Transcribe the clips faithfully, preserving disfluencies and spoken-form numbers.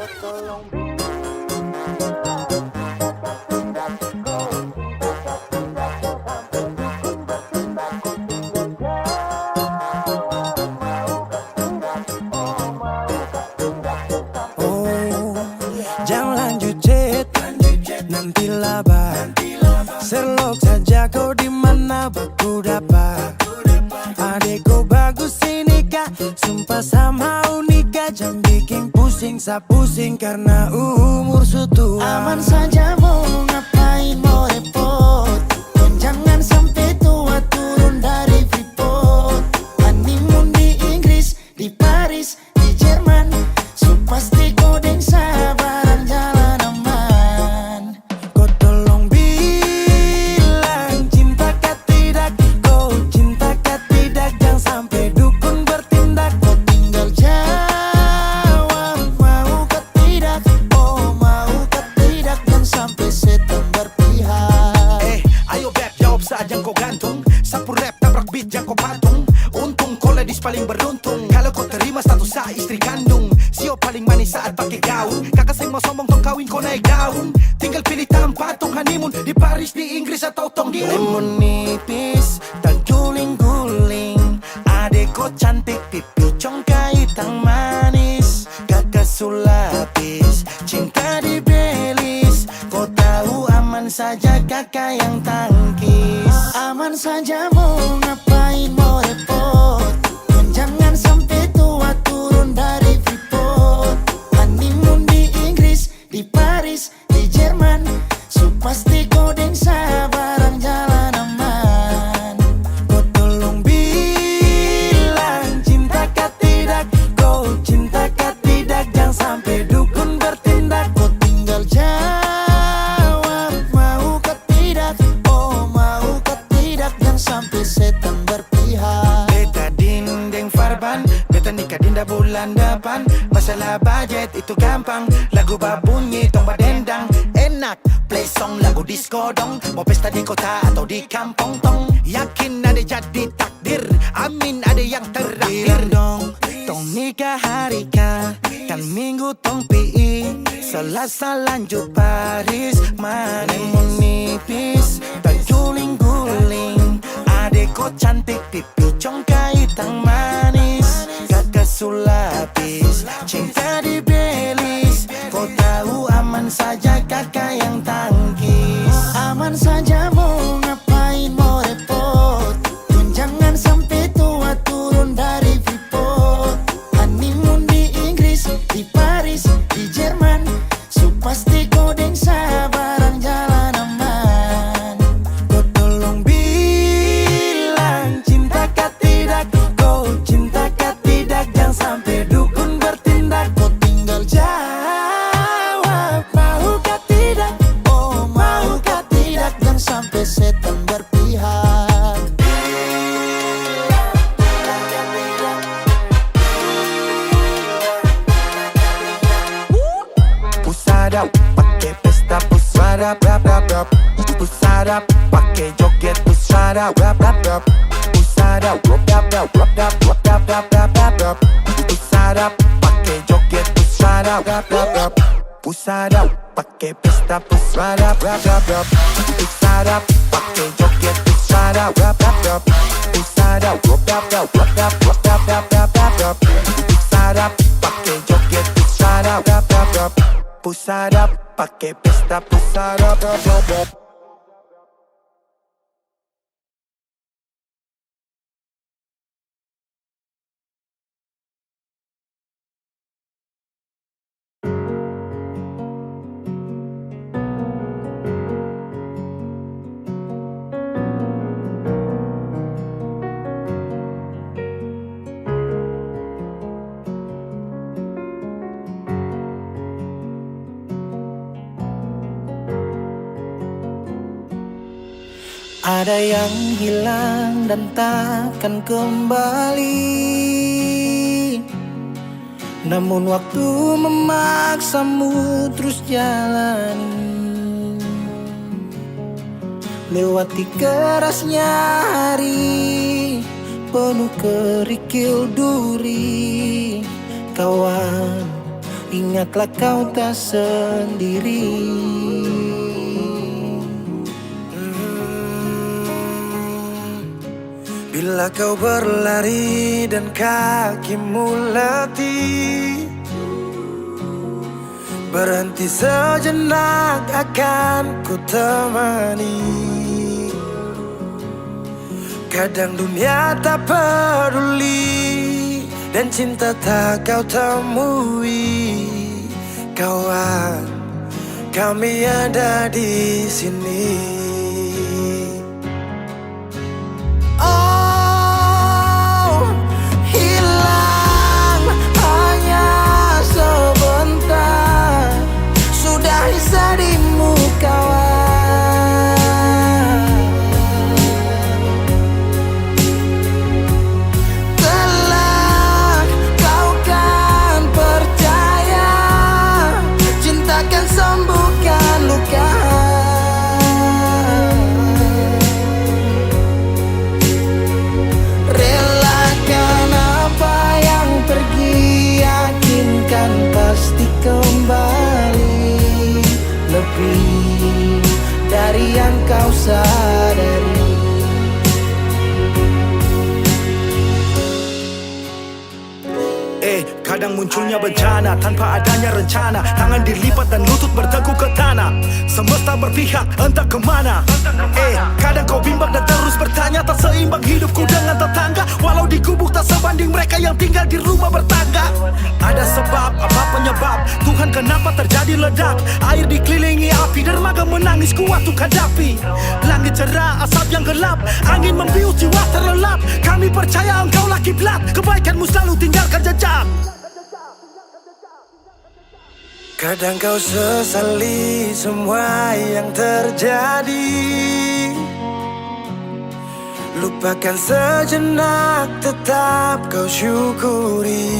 Oh, jang lanjut chat, nanti labar. Serlok saja ko di mana baku dapa. Ade ko bagus ini ka, sumpah sa mau nikah. Jang biking pusing, sa pusing karna umur su tua. Aman saja mo ngapain mo repot. Kong jangan sampe tua turun dari Freeport. Honeymoon di Inggris, di Paris, di Jerman, su pasti ko deng sa barang jalan aman. Ko tolong bilang cinta ka tidak, ko cinta ka tidak, jang sampe dukun bertindak. Ko tinggal jawab mau ka tidak, oh mau ka tidak, jang sampe setan berpihak. Eh, ayo beb, jawab sa jang ko gantung. Sapu rap tabrak beat jang ko patung. Untung ko ladis paling beruntung. Kalo ko terima status sa istri kandung. Sio paling manis saat pake gaun. Kaka seng mau sombong tong kawin ko naik daun. Tinggal pilih tampa tong honeymoon di Paris, di Inggris atau tong di Lemon nipis, taguling-guling. Ade ko cantik, pipi congkai tang manis. Kaka su lapis, cinta di Belize. Ko tau aman saja kaka yang tangkis. Aman saja mo ngapain mo repot. Kong jangan sampe tua turun dari Freeport. Honeymoon di Inggris, di Paris, di Jerman, su pasti ko deng sa barang jalan aman. Ko tolong bilang cinta ka tidak, ko cinta ka tidak, jang sampe dukun bertindak. Ko tinggal jawab mau ka tidak, oh mau ka tidak, jang sampe setan berpihak. Beta Din deng Farban, beta nika Dinda bulan depan. Masalah budget itu gampang, lagu babunyi tong badendang. Enak, play song lagu disco dong. Mo pesta di kota atau di kampong tong, yakin ada jadi takdir. Amin ada yang terakhir. Bilang dong, tong nikah hari ka, kan minggu tong pi Selasa lanjut Paris, manis. Lemon nipis, taguling-guling. Ade ko cantik, pipi congkai tang manis. Kaka su lapis, cinta di Belize. Ko tau aman saja kaka yang tangkis. Aman saja mo ngapain mo repot. Kong jangan sampe tua turun dari Freeport. Honeymoon di Inggris, di Paris, di Jerman, su pasti ko deng sa barang jalan aman. Ko tolong bilang cinta ka tidak, ko cinta ka tidak, jang sampe dukun bertindak. Ko tinggal jawab mau ka tidak, oh mau ka tidak, jang sampe setan berpihak. Pusada, pake pesta, pusada, rap, rap, rap. Pusada, pake joget, pusada, rap, rap, rap. Pusada, rap, rap, rap, rap, rap, rap, rap, rap, rap, rap. Pusada, pake joget, pusada, rap, rap, rap. Pusada, pake pesta, pusada, rap, rap, rap. Pusada, pake joget, pusada, rap, rap, rap. Pusada, rap, rap, rap, rap, rap, rap, rap, rap, rap. Pusada, pake joget, pusada, rap, rap, rap. Pusada, pake pesta, pusada, rap, rap, rap. Ada yang hilang dan takkan kembali, namun waktu memaksamu terus jalani. Lewati kerasnya hari, penuh kerikil duri, kawan. Ingatlah kau tak sendiri. Bila kau berlari dan kakimu letih, berhenti sejenak, akan ku temani. Kadang dunia tak peduli dan cinta tak kau temui. Kawan, kami ada di sini. Oh, hilang hanya sebentar, sudahi sedihmu, kawan. Kelak kau kan percaya, cinta kan sembuhkan luka. Relakan apa yang pergi, yakinkan pasti kembali, lebih dari yang kau sadari. Eh, kadang munculnya bencana tanpa adanya rencana. Tangan dilipat dan lutut bertekuk ke tanah. Semesta berpihak entah kemana. Eh, kadang kau bimbang dan terus bertanya, tak seimbang hidupku dengan tetangga. Walau di gubuk tak sebanding mereka yang tinggal di rumah bertangga. Ada sebab, apa penyebab? Tuhan, kenapa terjadi ledak? Air dikelilingi api, dermaga menangis kuat untuk hadapi. Langit cerah, asap yang gelap, angin membius, jiwa terlelap. Kami percaya Engkaulah kiblat, kebaikan-Mu selalu tinggalkan jejak. Kadang kau sesali semua yang terjadi. Lupakan sejenak, tetap kau syukuri.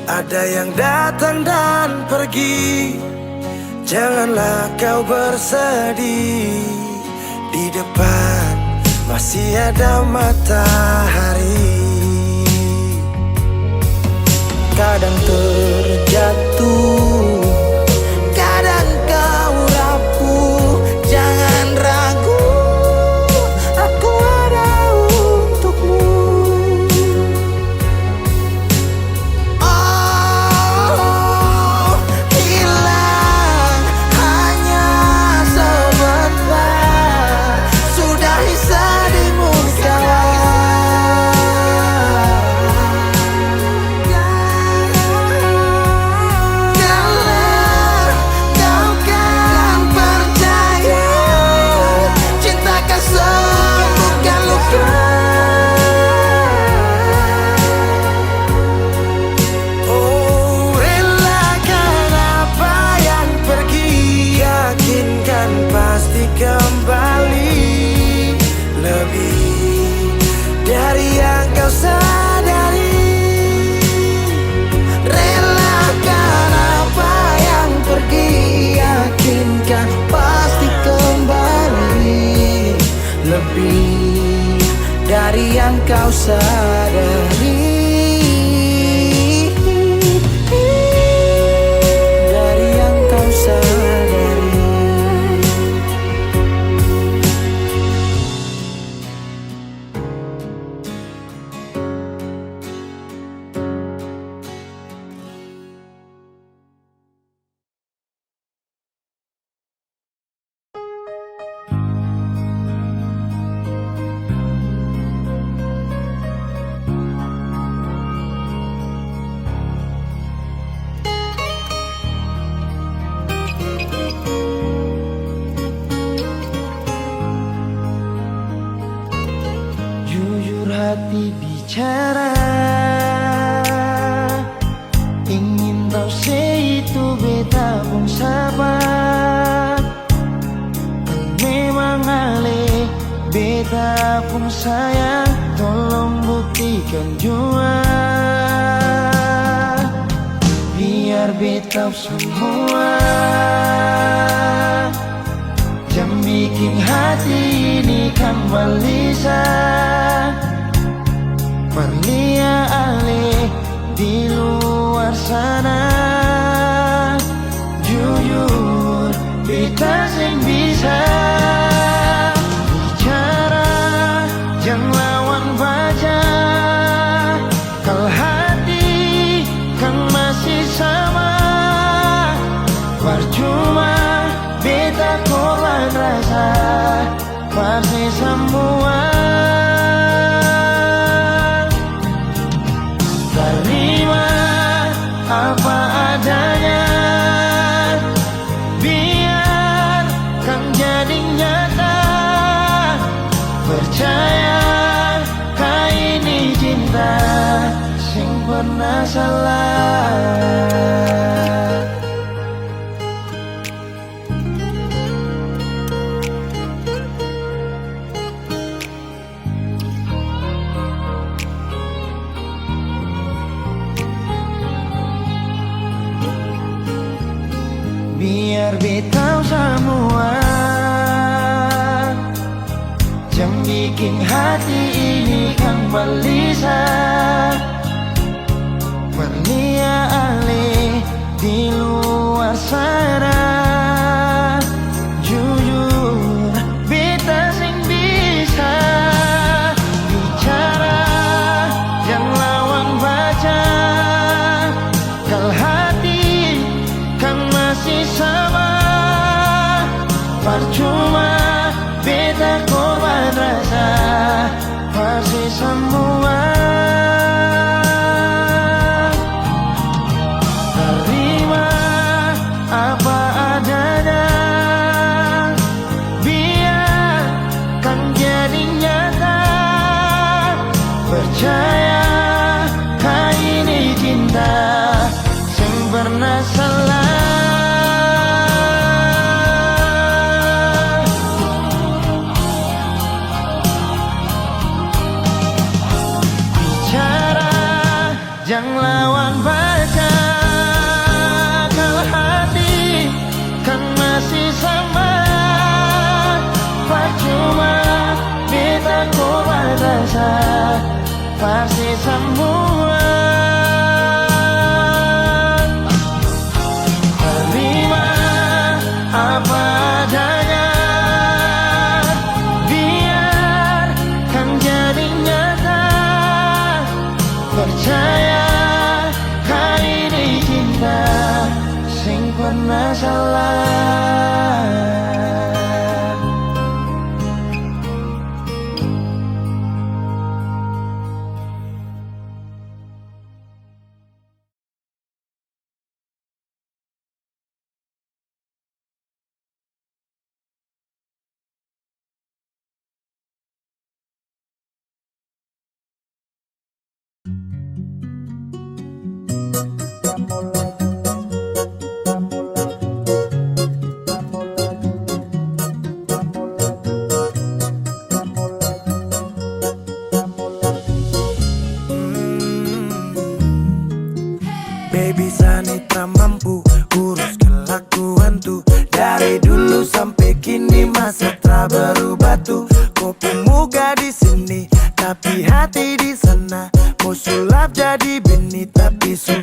Ada yang datang dan pergi, janganlah kau bersedih. Di depan masih ada matahari. Kadang terjatuh, kadang kau rapuh. Jangan ragu, aku ada untukmu. Oh, hilang hanya sebentar, sudahi sedihmu, kawan. Kelak kau kan percaya, cinta kan sembuhkan luka. Oh, relakan apa yang pergi, yakinkan pasti kembali, lebih dari yang kau sadari. Relakan apa yang pergi, yakinkan pasti kembali, lebih dari yang kau sadari. Dari yang kau sadari. Jujur hati bicara, ingin tau se itu beta pung sapa. Memang ale beta pung sayang, tolong buktikan jua. Biar beta samua jang biking hati ini kambali sa. Parlia ale di luar Sana, jujur, beta seng bisa bicara, jang lawan baca. Kal hati kan masih sama, parcuma beta korban rasa. Pasti samua tarima apa adanya, biarkan jadi nyata. Percaya ka ini cinta seng pernah salah. Biar beta tau samua, jang biking hati ini kan balisa. Pernia ale di luar sana. Jujur, beta seng bisa bicara, jang lawan baca. Kal hati kan masih sama, parcuma beta korban rasa. Pasti samua tarima apa adanya, biarkan jadi nyata. Percaya ka ini cinta seng pernah salah. Bicara jang lawan baca, kal hati kan masih sama. Parcuma beta korban rasa, pasti samua tarima apa adanya, biarkan jadi nyata. Percaya ka ini cinta seng pernah salah. Baby Sani tra mampu urus kelakuan tu. Dari dulu sampe kini masa tra berubah tu. Ko pung muka di sini, tapi hati di sana. Mo sulap jadi bini, tapi su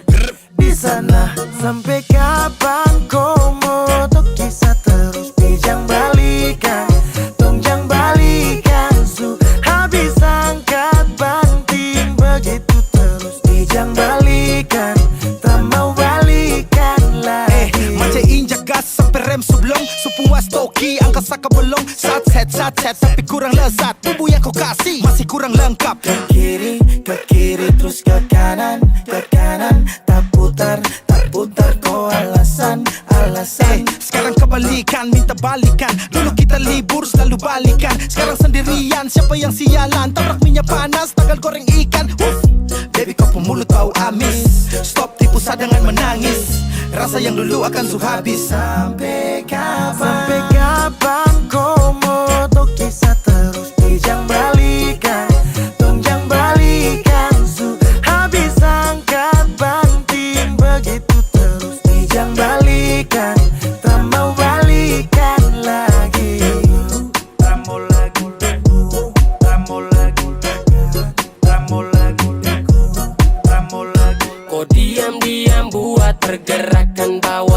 di sana. Sampe kapan ko mo tokisa terus? Pi jang balikan, tong jang balikan, su habis angkat banting begitu terus. Pi jang balikan, ta mau balikan lagi. Eh, mace injak gas sampe rem su blong, su puas toki angka saka bolong. Sat, set, sat, set, tapi kurang lesat. Bumbu yang ko kasi masih kurang lengkap. Ke kiri, ke kiri, trus ke kanan, ke kanan, taputar, taputar, ko alasan, alasan. Eh, skarang kebalikan, minta balikan. Dulu kita libur, selalu balikan. Skarang sendirian, siapa yang sialan? Tabrak minyak panas, tagal goreng ikan. Uff, baby, ko pung mulut bau amis. Stop tipu sa dengan menangis. Rasa yang dulu akan su habis. Sampe kapan? Sampe kapan ko mo tokisa terus? Pi jang balikan, tong jang balikan, su habis angkat banting begitu terus. Pi jang balikan, ta mau balikan lagi. Ko diam-diam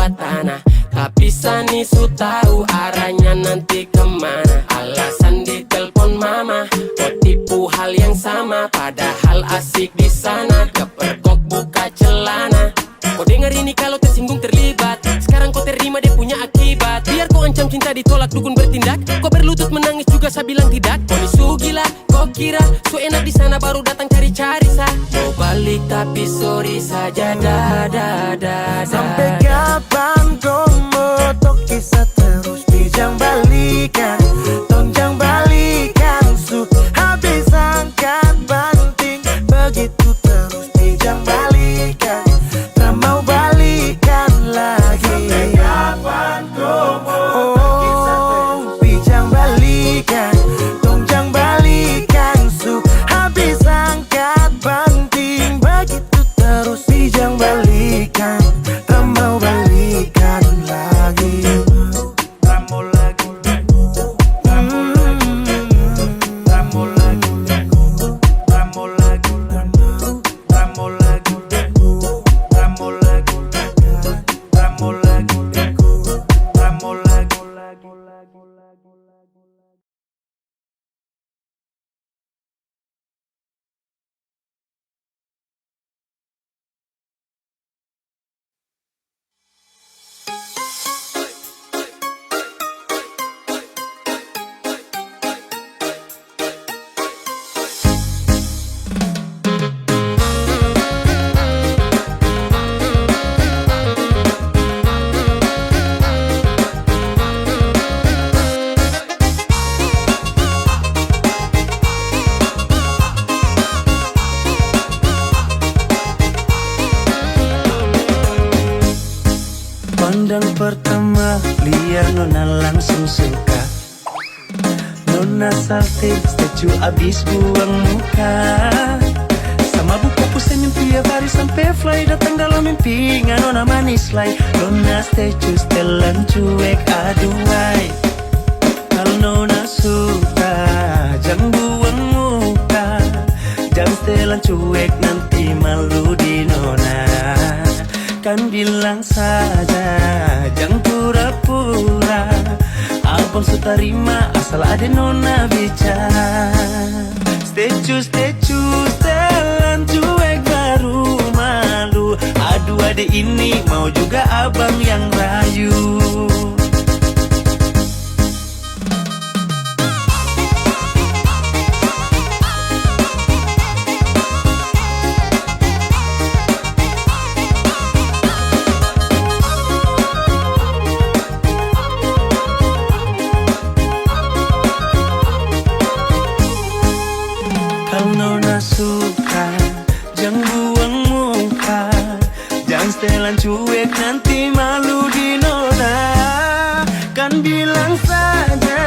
tanah. Tapi Sani su tau arahnya nanti kemana. Alasan ditelpon mama, ko tipu hal yang sama. Padahal asik di sana, kepergok buka celana. Ko dengar ini, kalo tersinggung terlibat. Sekarang ko terima dia punya akibat. Biar ko ancam cinta ditolak, dukun bertindak. Ko berlutut menangis juga sa bilang tidak. Ko ni su gila, ko kira su enak di sana baru datang cari-cari sa. Mau balik tapi sorry saja, da, da, da, da. Sampai kapan ko mo tokisa terus? Pi jang balikan, tong jang balikan. Su habis angkat banting, begitu terus. Pi jang balikan, tak mau balikan lagi. Sampai kapan ko mo terkisah terus? Oh, pi jang balikan, tong jang balikan. Su habis angkat banting, begitu terus. Pi jang balikan, tak mau balikan lagi. Pandang pertama, lia nona langsung suka. Nona salting, statue abis buang muka. Sama buka ku senyum tiap hari sampe fly datang dalam mimpi, ngan nona manis lai. Nona statue setelan cuek, aduhai. Kalo nona suka, jang buang muka. Jang setelan cuek, nanti malu di nona. Kan bilang saja, jang pura-pura. Abang su tarima, asal ade nona bicara. Statue, statue, setelan cuek baru malu. Aduh, ade ini mau juga abang yang rayu. Kalo nona suka, jang buang muka. Jang setelan cuek, nanti malu di nona. Kan bilang saja,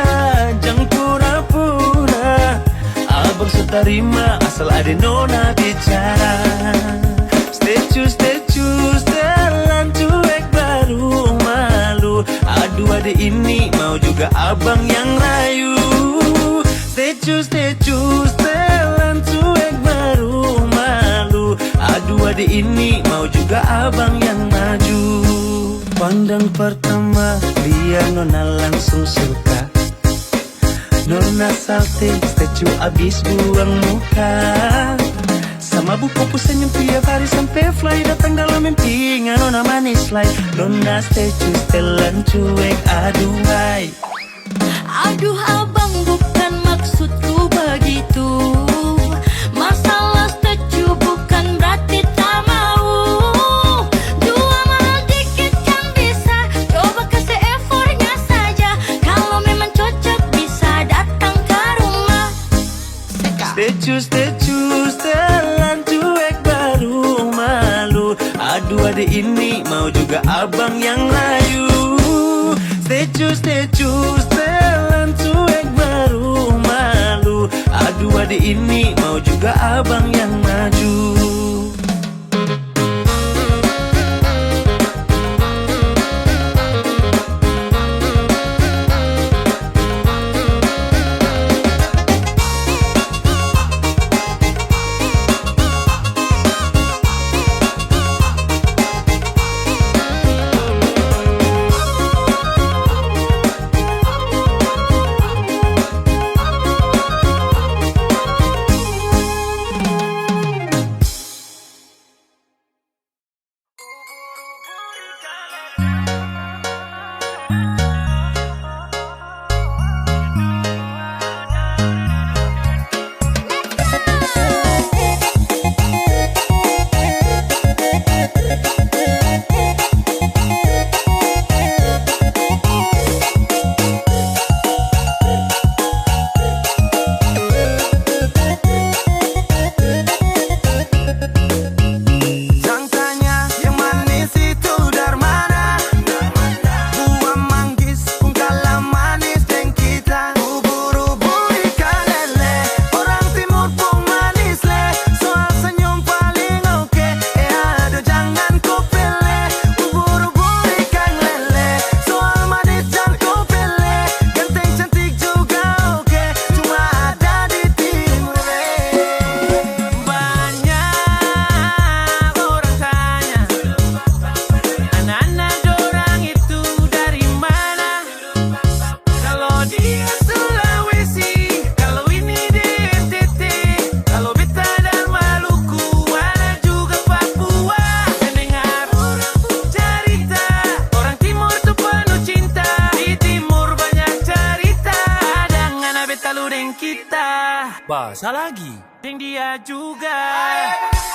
jang pura-pura. Abang su tarima, asal ade nona bicara. Statue, statue, setelan cuek baru malu. Aduh, ade ini mau juga abang yang rayu. Statue, statue, setelan cuek baru malu. Aduh, ade ini mau juga abang yang maju. Pandang pertama, lia nona langsung suka. Nona salting, statue abis buang muka. Sama buku ku senyum tiap hari sampe fly datang dalam mimpi, ngan nona manis lai. Nona statue setelan cuek, aduhai. Aduh abang, bukan maksudku begitu. Masalah statue bukan berarti tak mau. Jua mahal dikit kan bisa, coba kasih effortnya saja. Kalau memang cocok bisa datang ke rumah. Statue, statue, setelan cuek baru malu. Aduh, ade ini mau juga abang yang rayu. Statue, statue, setelan cuek baru malu. Aduh, ade ini mau juga abang yang maju. Ah, basah lagi. Deng dia juga.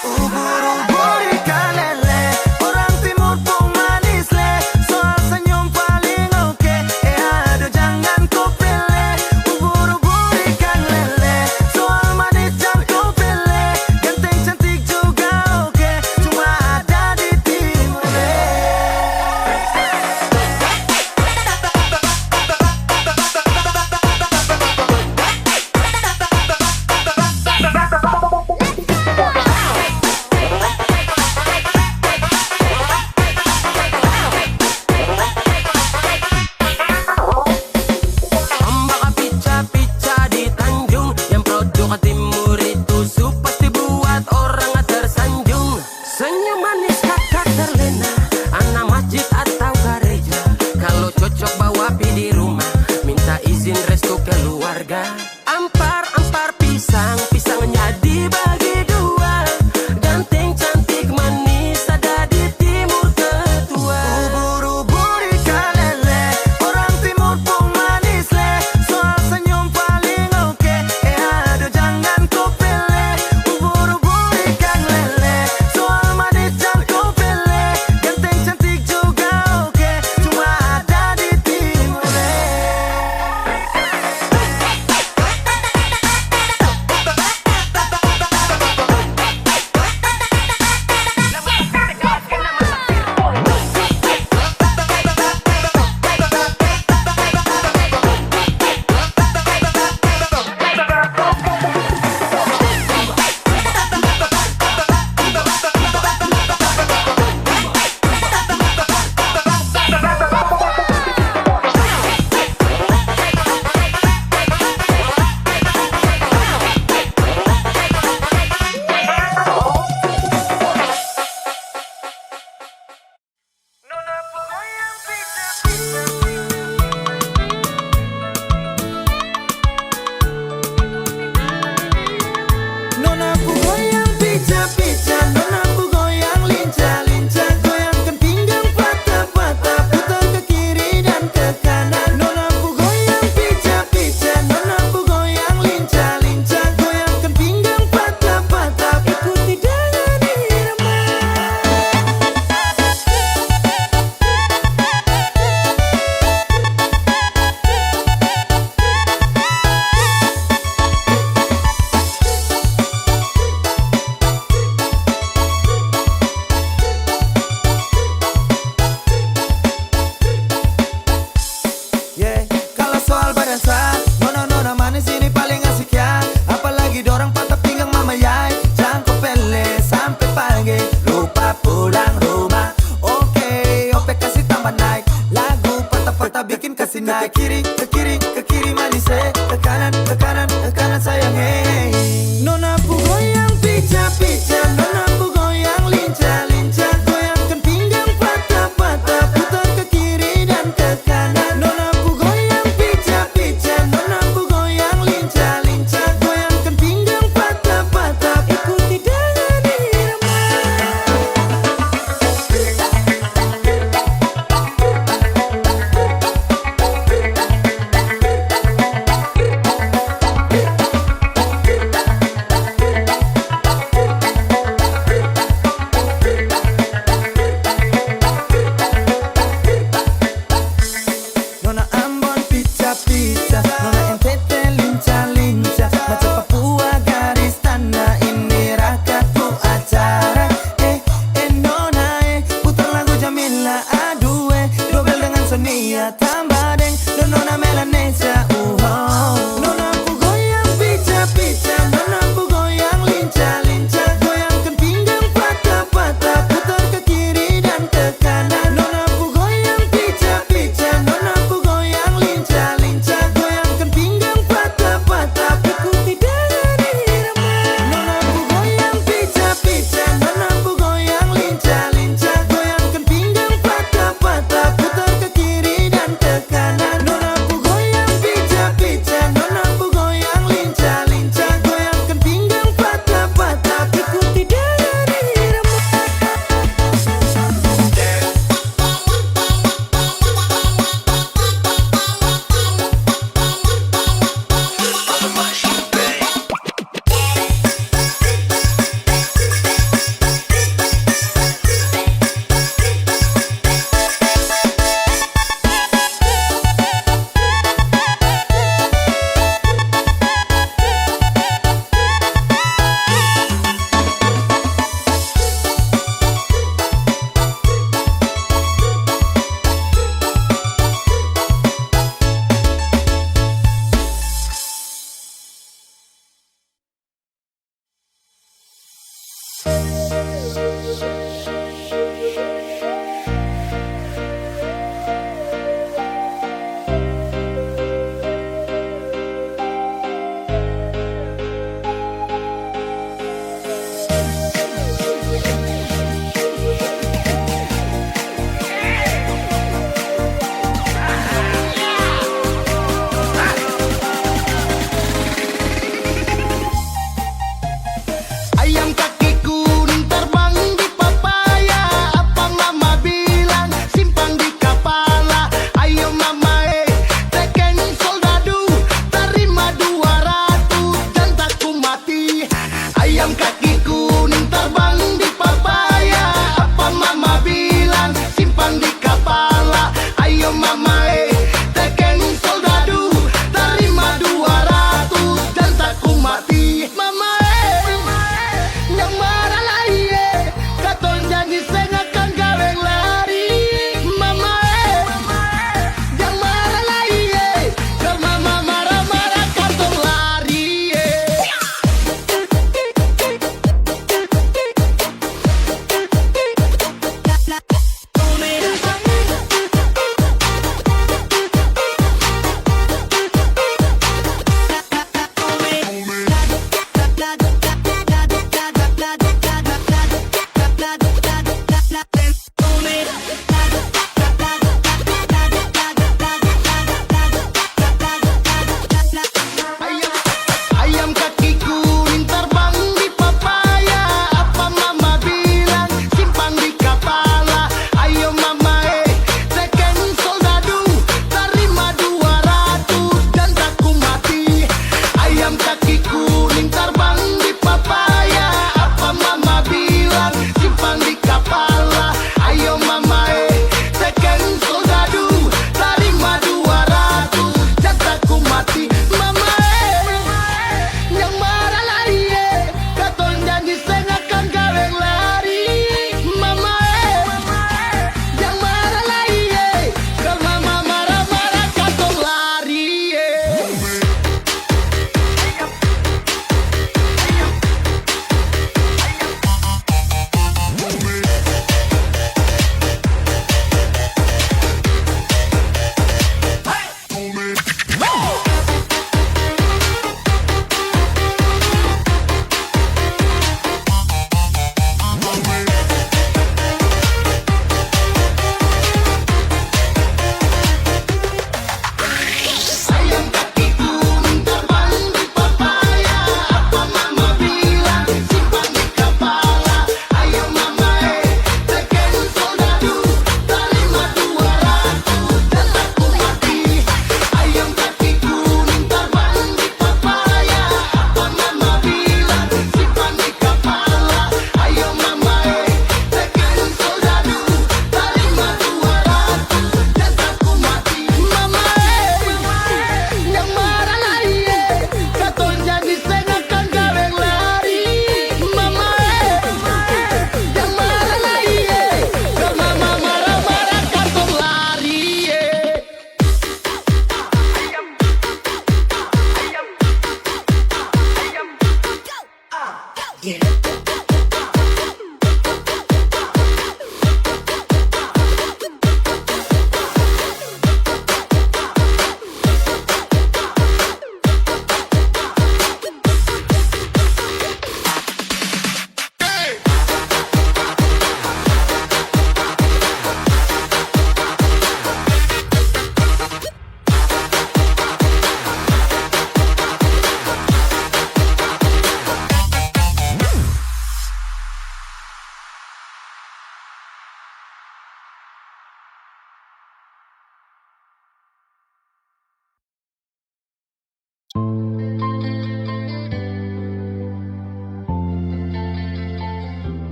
Ubur-ubur ikan lele, orang timur pung manis le. Soal senyum paling oke. Eh, aduh, jangan ko pele. Ubur-ubur ikan lele, soal manis jang ko pele. Ganteng cantik juga oke. Cuma ada di timur le. Ombak pica-pica di Tanjung, yang produk timur itu su pasti buat orang tersanjung. Senyum manis kakak terlena, anak masjid atau gareja. Kalau cocok bawa pi di rumah, minta izin restu keluarga. Ampar-ampar pisang, pisangnya dibagi dua. Ganteng, cantik, manis, ada di timur ketua. Ubur-ubur ikan lele, orang timur pung manis le. Soal senyum paling oke. Eh, aduh, jangan ko pele. Ubur-ubur ikan lele, soal manis jang ko pele. Ganteng, cantik juga oke. Cuma ada di timur le. Nona pu goyang pica-pica, nona pu goyang linca-linca, goyangkan pinggang patah-patah, putar ke kiri dan ke kanan. Nona pu goyang pica-pica, nona pu goyang linca-linca, goyangkan pinggang patah-patah, ikuti dengan irama. Yeah, kalo soal badansa, nona-nona manis ini paling asik ya. Apalagi dorang patah pinggang mama yai, jang ko pele sampe pagi, lupa pulang rumah. Oke, ope kasi tamba naik, lagu patah-patah bikin kasi naik. Ke kiri, ke kiri, ke kiri manis eh, ke kanan, ke kanan, ke kanan sayang eh. Nona pu goyang pica-pica, nona pu goyang linca-linca, goyangkan pinggang patah-patah, putar ke kiri dan ke kanan. Nona pu goyang pica-pica, nona pu goyang linca-linca, goyangkan pinggang patah-patah, ikuti dengan irama. Nona Ambon pica-pica, nona N T T linca-linca, maca Papua garis tanda ini rakat pu acara. Eh, eh, nona, eh, putar lagu Jamila, aduh, eh, dobel dengan Sonia, tamba deng, don nona Melanesia, uho. Nona pu goyang pica-pica, nona pu goyang linca-linca, goyangkan pinggang patah-patah, putar ke kiri dan ke kanan. Nona pu goyang pica-pica, nona pu goyang linca-linca, goyangkan pinggang patah-patah, ikuti dengan irama. Nona pu goyang pica-pica, nona pu goyang linca-linca, goyangkan pinggang patah-patah, putar ke kiri dan ke kanan. Nona pu goyang pi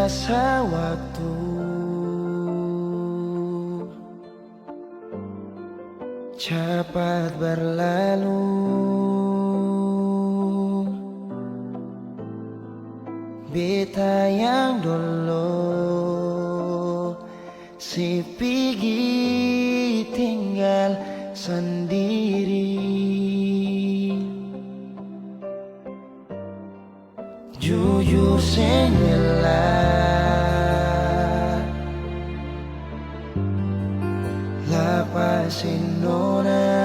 Rasa waktu capat berlalu, beta yang dolo se pigi tinggal sandiri. Jujur seng rela lapasi nona,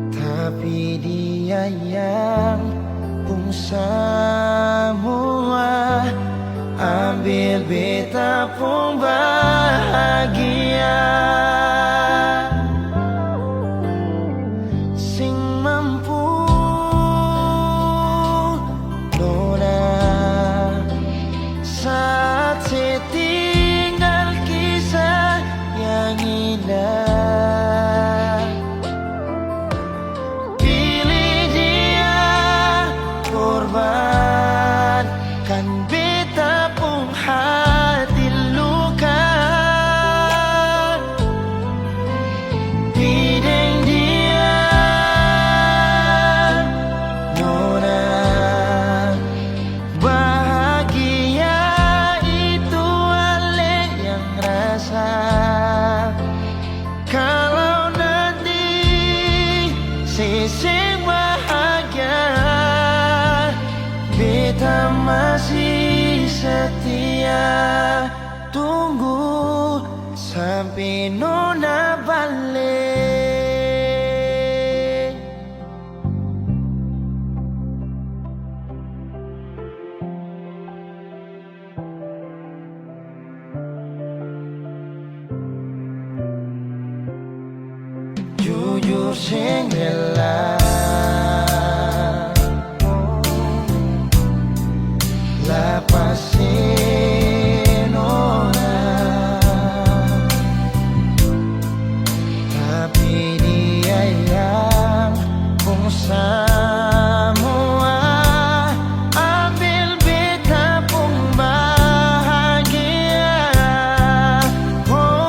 tapi dia yang pung samua, ambil beta pung bahagia. Seng mampu nona saat se tinggal kisah yang indah. Pilih dia korbankan beta pung hati luka. Pi deng dia, nona, bahagia itu ale yang rasa. Kalau nanti se seng bahagia, beta masih setia tunggu sampe nona bale. Jujur seng rela lapasi nona, tapi dia yang pung samua, ambil beta pung bahagia. Oh.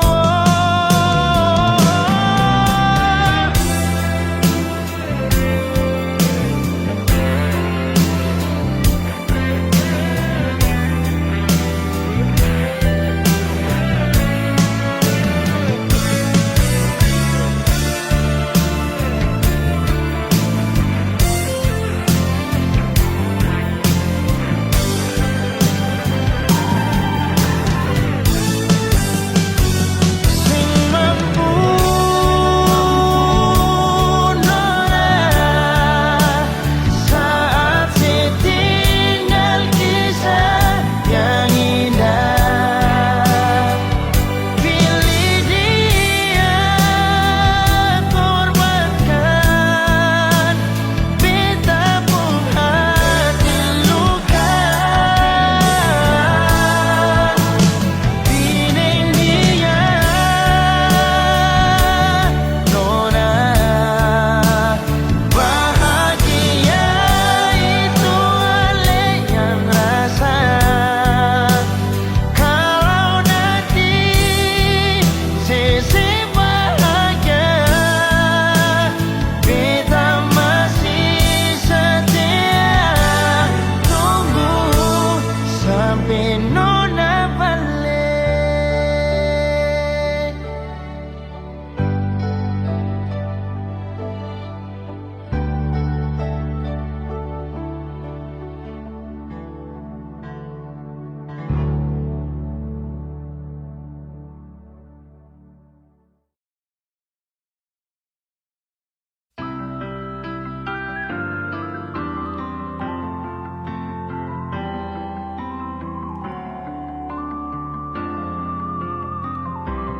Seng mampu nona saat se tinggal kisah yang indah. Pilih dia korbankan beta pung hati luka. Pi deng dia, nona, bahagia itu ale yang rasa. Kalau nanti se seng bahagia, beta masih setia tunggu sampe nona bale.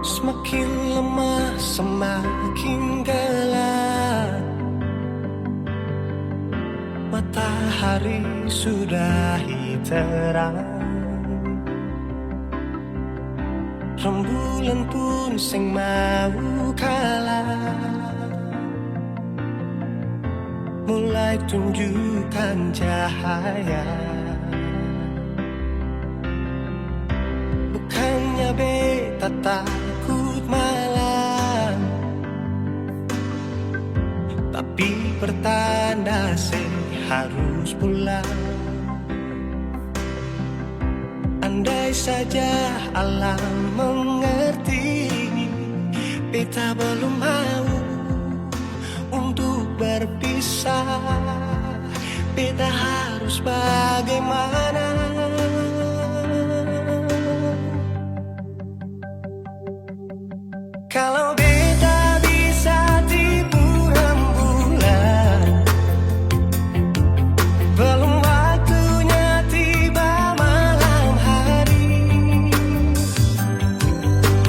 Semakin lemah, semakin gelap. Matahari sudahi terang. Rembulan pun seng mau kalah. mulai tunjukkan cahaya. Bukannya beta takut malam, tapi pertanda se harus pulang. Andai saja alam mengerti, beta belum mau untuk berpisah. Beta harus bagaimana? Kalau beta bisa tipu rembulan, belum waktunya tiba malam hari.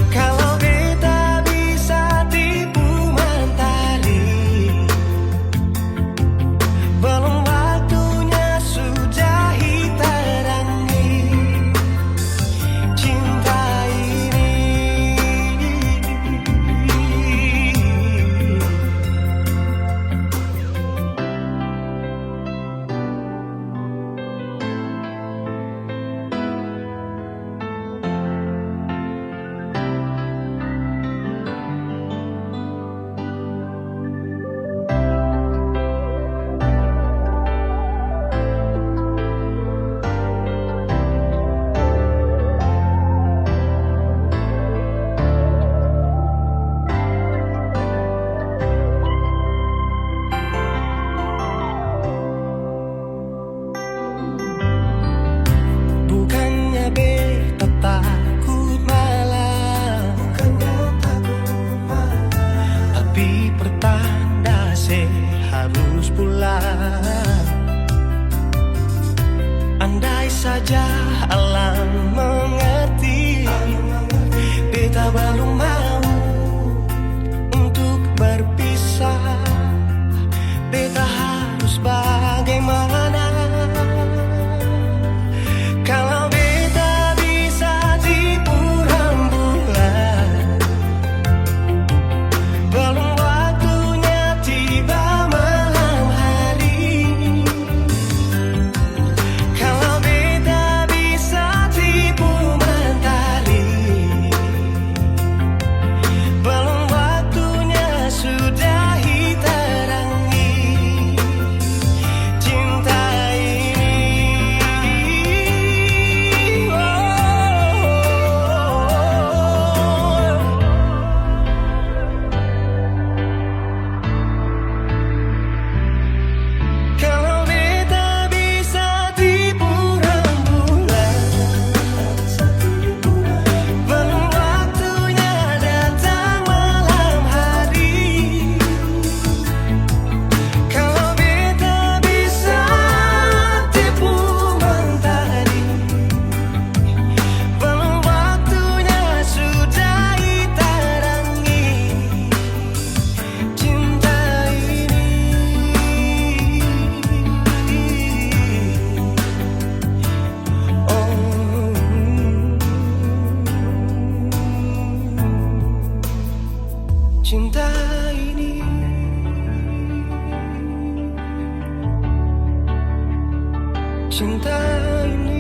Kalau beta bisa tipu mantali, belum waktunya sudah hitarangi cinta ini. Bukannya beta takut malam, tapi pertanda se harus pulang. Andai saja alam mengerti, beta balum mau untuk berpisah. Beta harus bagaimana? Kalau beta bisa tipu rembulan, belum waktunya tiba malam hari. Kalau beta bisa tipu mantali, belum waktunya sudah hitarangi cinta ini. Oh. Kalau beta bisa tipu rembulan, belum waktunya datang malam hari. Kalau beta bisa tipu mantali, belum waktunya sudah hitarangi cinta ini. Oh, cinta ini, cinta ini.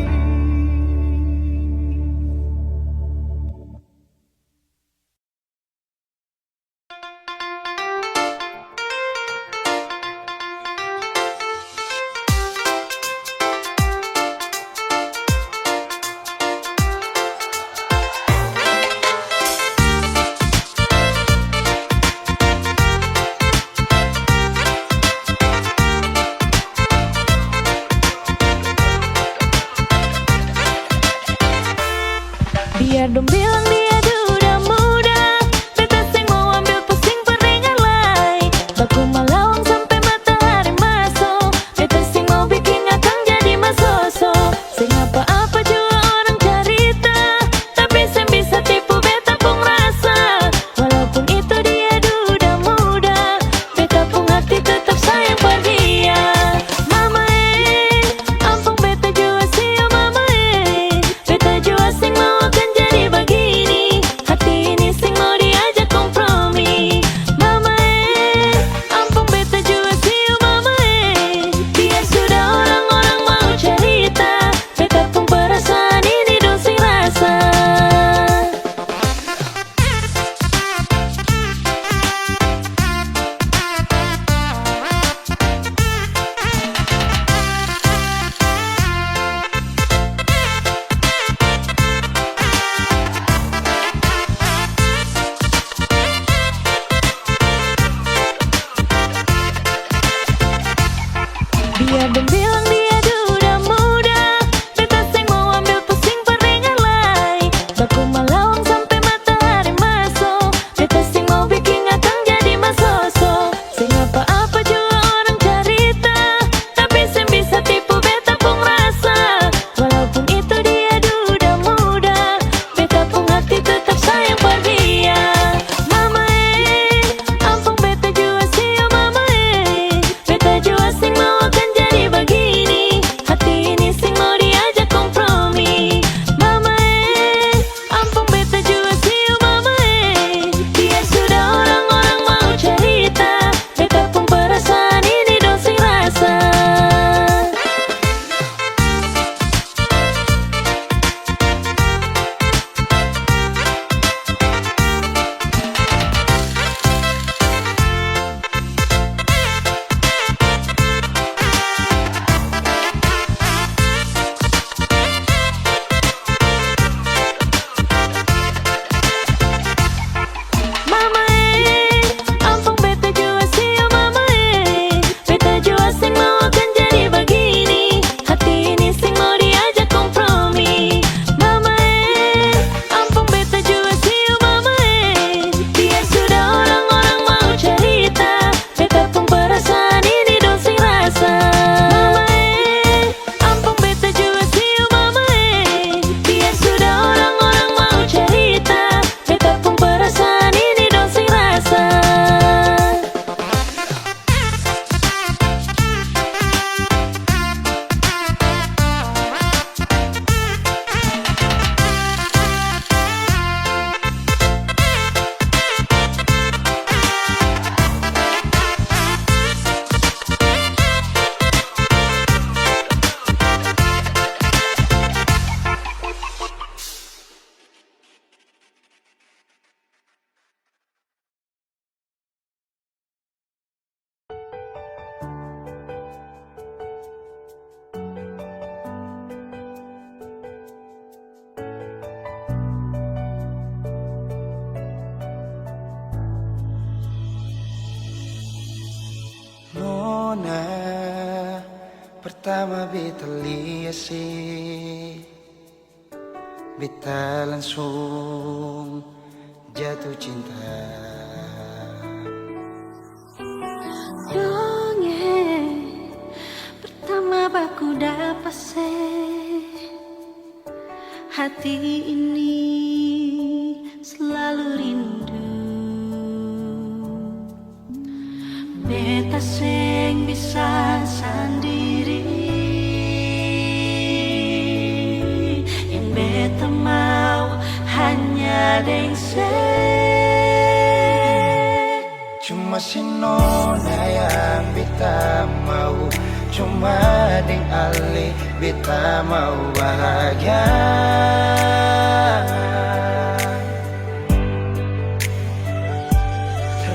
Pertama beta lia se, beta langsung jatuh cinta. Dong e, pertama baku dapa se, hati ini selalu rindu. Beta seng bisa sandiri, yang beta mau hanya deng se. Cuma si nona yang beta mau, cuma deng ale beta mau bahagia.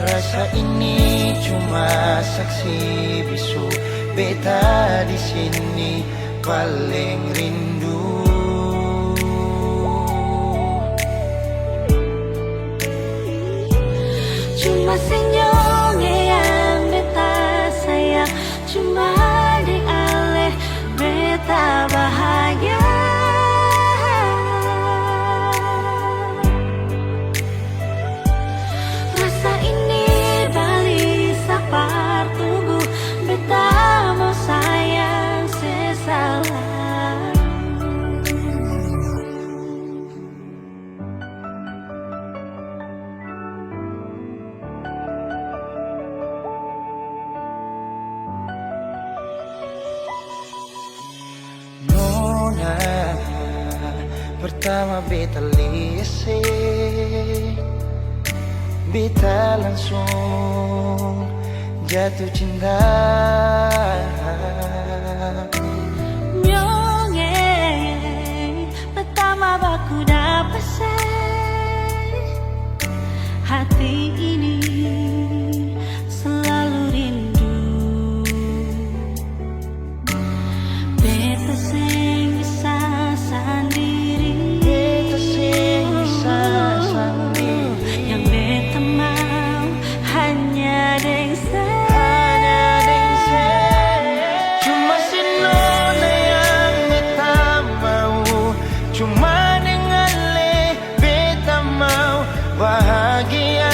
Rasa ini cuma saksi bisu, beta di sini paling rindu. Cuma senyum yang beta sayang, cuma di ale beta bahagia. Rasa ini balisa par tunggu, beta mo sayang se salah. Nona, pertama beta lia se, beta langsung jatuh cinta. Nyong e, pertama baku dapa se, hati ini selalu rindu. Beta seng bisa sandiri. Beta seng bisa sandiri. Yang beta mau hanya deng se. Hanya deng se. Cuma si nona yang beta mau. Cuma deng ale beta mau bahagia.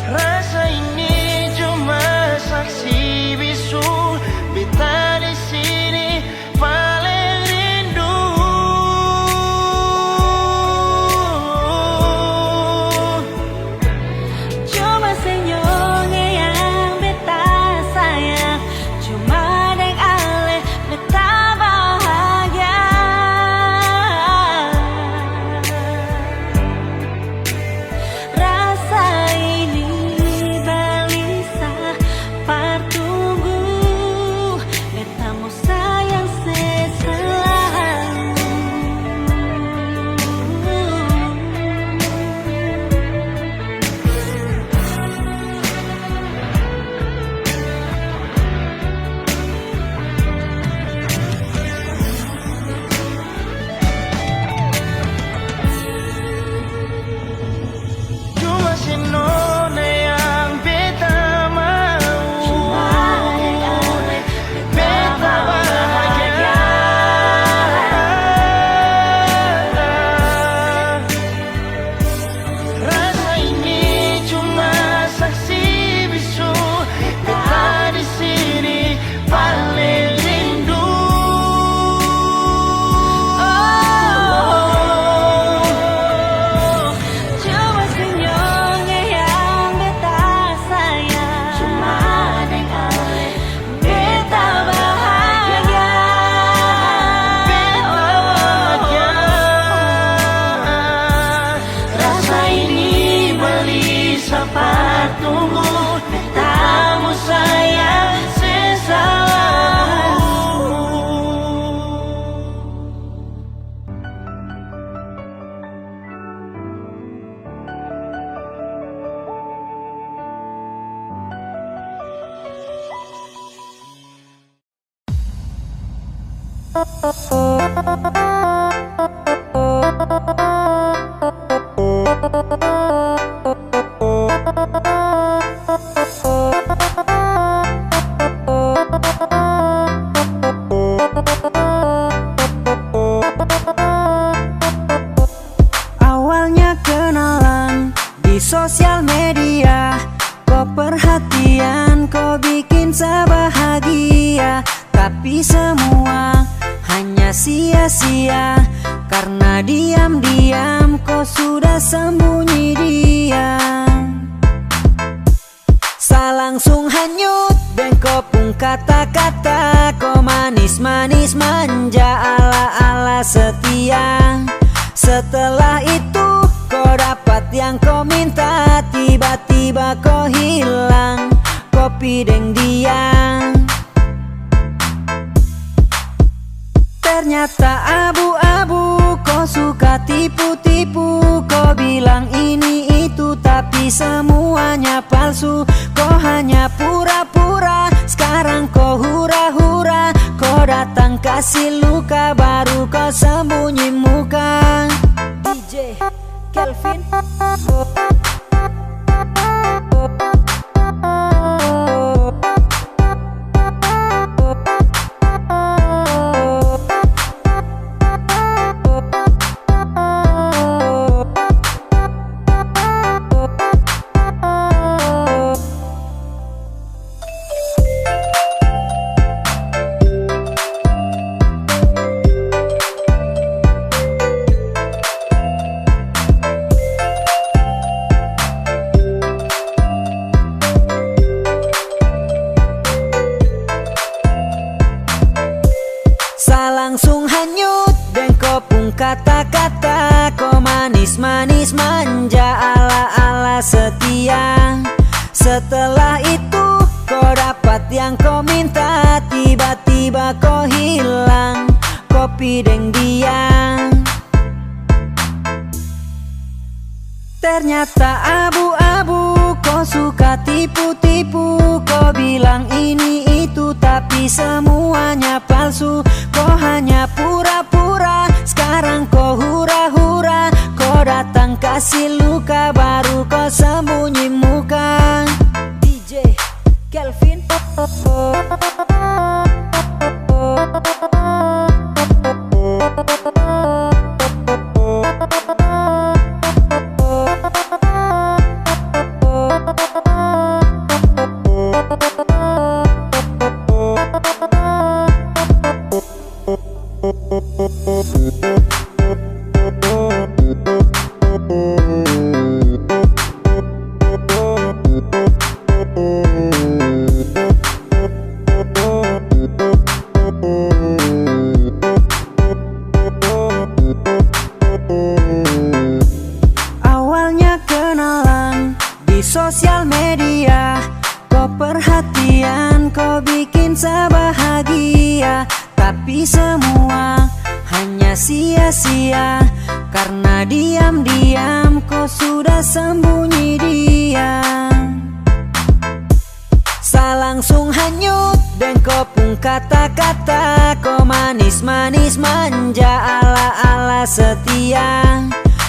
Rasa ini cuma saksi bisu, beta di sini paling rindu. Cuma senyum yang beta sayang, cuma deng ale beta bahagia. Rasa ini balisa par tunggu, beta mo sayang se selalu. Cuma si nona yang beta mau. Cuma deng ale beta bahagia. Rasa ini cuma saksi bisu, beta di sini paling rindu. Oh, cuma senyum yang beta sayang. Cuma deng ale beta bahagia. Beta bahagia. Rasa ini balisa par tunggu, beta mo sayang se selalu. Karna diam-diam ko sudah sembunyi dia. Sa langsung hanyut deng ko pung kata-kata, ko manis-manis manja ala-ala setia. Setelah itu ko dapat yang ko minta, tiba-tiba ko hilang, ko pi deng dia. Ternyata abu-abu, ko suka tipu-tipu, ko bilang ini itu, tapi semuanya palsu. Ko hanya pura-pura, skarang ko hura-hura, ko datang kasi luka, baru ko sembunyi muka. D J Kelvin. Sa langsung hanyut deng ko pung kata-kata, ko manis-manis manja ala-ala setia. Setelah itu ko dapat yang ko minta, tiba-tiba ko hilang, ko pi deng dia. Ternyata abu-abu, ko suka tipu-tipu, ko bilang ini itu, tapi semuanya palsu. Ko hanya pura-pura, skarang ko hura-hura, ko datang kasi luka, baru ko sembunyi muka. D J Kelvin. Awalnya kenalan di sosial media, ko perhatian, ko bikin sa bahagia. Tapi semua hanya sia-sia, karna diam-diam ko sudah sembunyi dia. Sa langsung hanyut deng ko pung kata-kata, ko manis-manis manja ala-ala setia.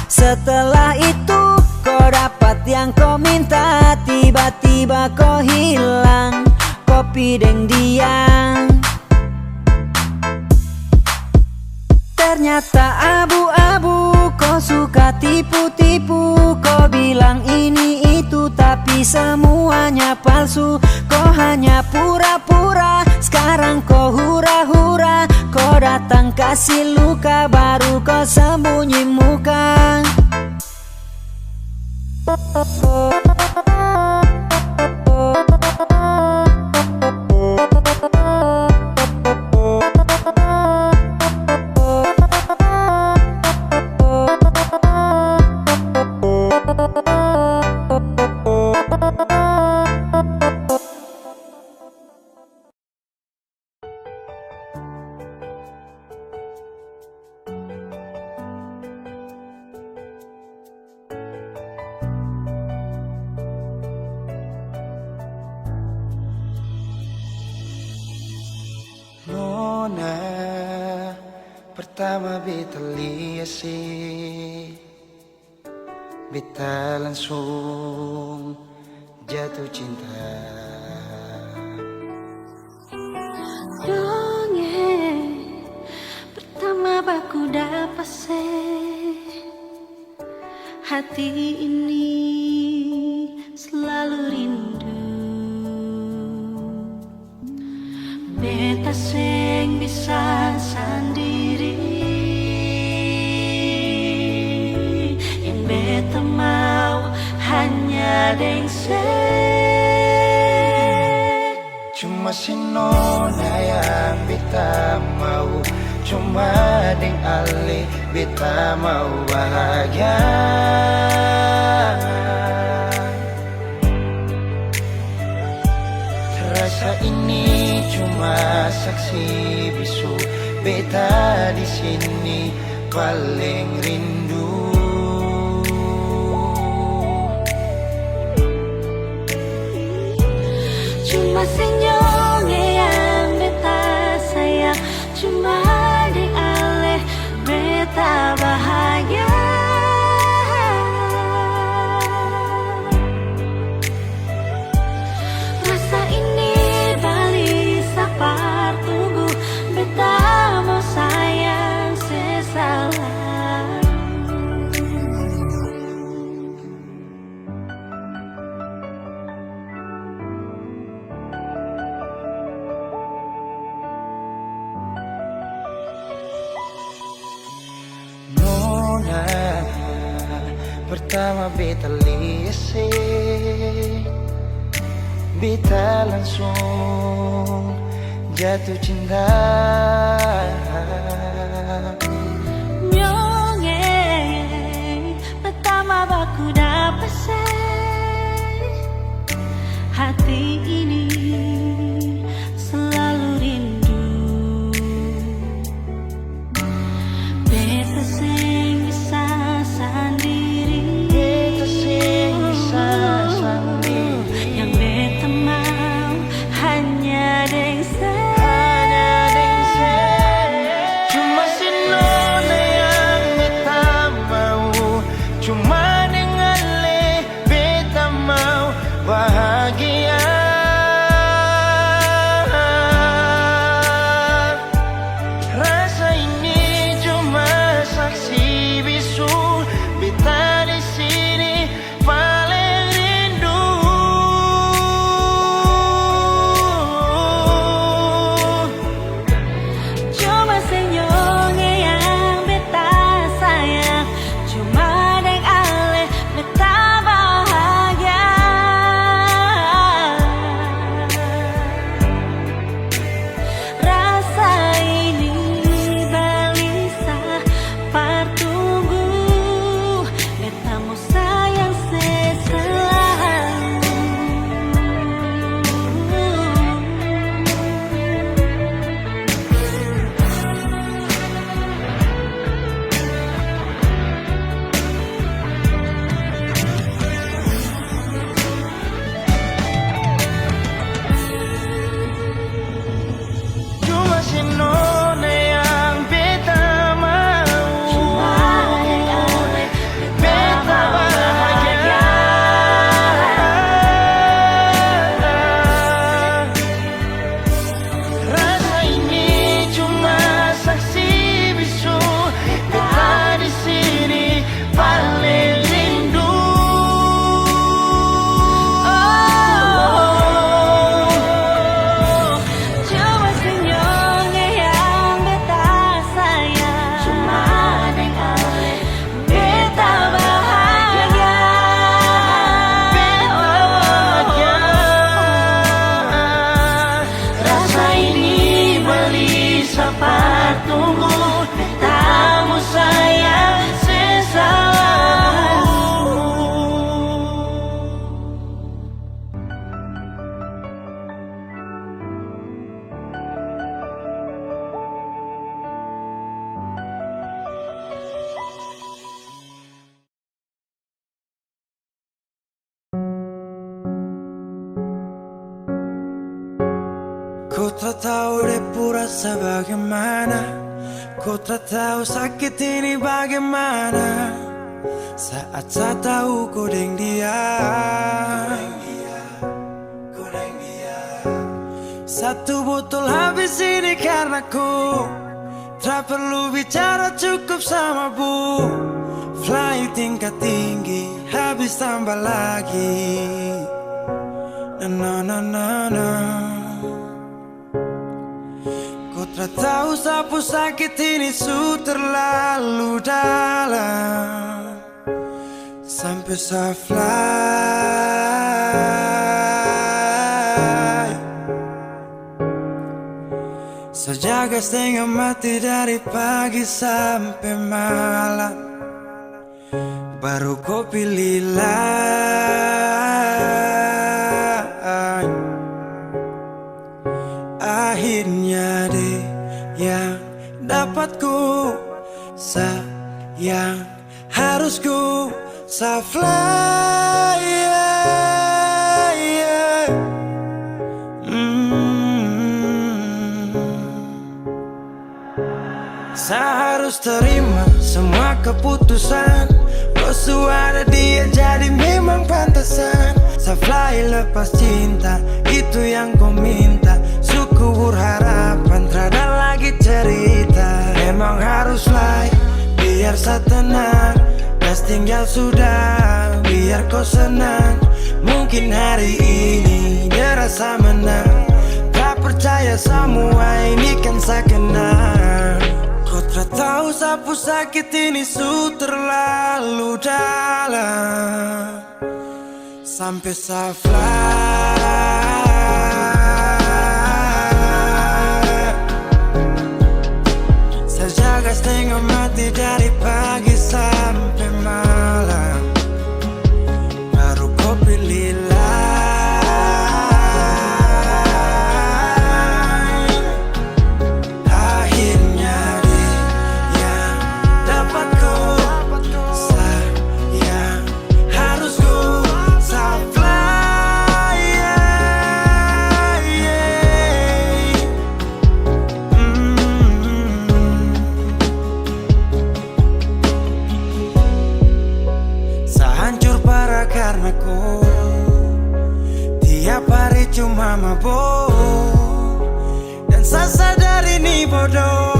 Setelah itu ko dapat yang ko minta, tiba-tiba ko hilang, ko pi deng dia. Ternyata abu-abu, ko suka tipu-tipu, ko bilang ini itu, tapi semuanya palsu. Ko hanya pura-pura, skarang ko hura-hura, ko datang kasi luka, baru ko sembunyi muka. Nona, pertama beta lia se, beta langsung jatuh cinta. Dong e, pertama baku dapa se, hati ini selalu rindu. Beta seng bisa sandiri. Beta mau hanya deng se. Cuma si nona yang beta mau, cuma deng ale beta mau bahagia. Rasa ini cuma saksi bisu, beta di sini paling rindu. Cuma senyumnya yang beta sayang, cuma deng ale beta bahagia. Rasa ini balisa par tunggu, beta mo sayang sesalalu. Nona, pertama beta lia se, beta langsung jatuh cinta. Nyong e, pertama baku dapa se, hati ini selalu rindu. Beta seng bisa sandiri. Beta seng bisa sandiri. Yang beta mau hanya deng se. Hanya deng se. Cuma si nona yang beta mau. Cuma deng ale beta mau bahagia. Rasa ini cuma saksi bisu, beta di sini paling rindu. Cuma senyumnya yang beta sayang, cuma deng ale beta bahagia. Rasa ini balisa par tunggu, beta mo sayang sesalalu. Cuma si nona yang beta mau. Cuma deng ale beta bahagia. Rasa ini cuma saksi bisu, beta di sini paling rindu. Oh, cuma senyumnya yang beta sayang. Cuma deng ale beta bahagia. Beta bahagia. Rasa ini balisa par tunggu, beta mo sayang sesalalu. Ko tra tau de pu rasa bagimana, ko tra tau sakit ini bagimana. Saat sa tau ko deng dia, satu botol habis ini karna ko. Tra perlu bicara, cukup sama bu. Fly tingkat tinggi, habis tambah lagi. Na, na, na, na, na. Ko tra tau sa pu sakit ini su terlalu dalam. Sampe sa fly. Sa jaga stenga mati dari pagi sampe malam. Baru ko pilih lain. Akhirnya dia yang dapat ku sayang, harus ku sa fly, yeah, yeah. Mm. Sa harus terima semua keputusan. Kau su ada dia, jadi memang pantasan. Sa fly lepas cinta, itu yang kau minta. Su kubur harapan, trada lagi cerita. Memang harus fly, biar sa tenang. Kas tinggal sudah, biar kau senang. Mungkin hari ini dia rasa menang. Tak percaya, samua ini kan sa kenal. Kau tra tau sa pu sakit ini su terlalu dalam. Sampe sa fly. Sa jaga stenga mati dari pagi sampe malam. Baru ko pilih lain. Akhirnya dia yang dapat ko sayang, harus ko sa fly, yeah, yeah. Mm. Sa hancur parah karna ko. Tiap hari cuma mabo. Dan sa sadar ini bodo.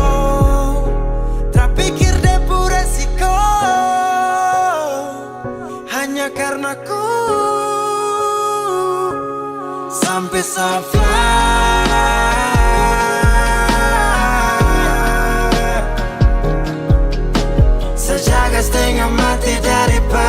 Tra pikir de pu resiko. Hanya karna ko. Sampe sa fly. Sa jaga stenga mati dari pagi.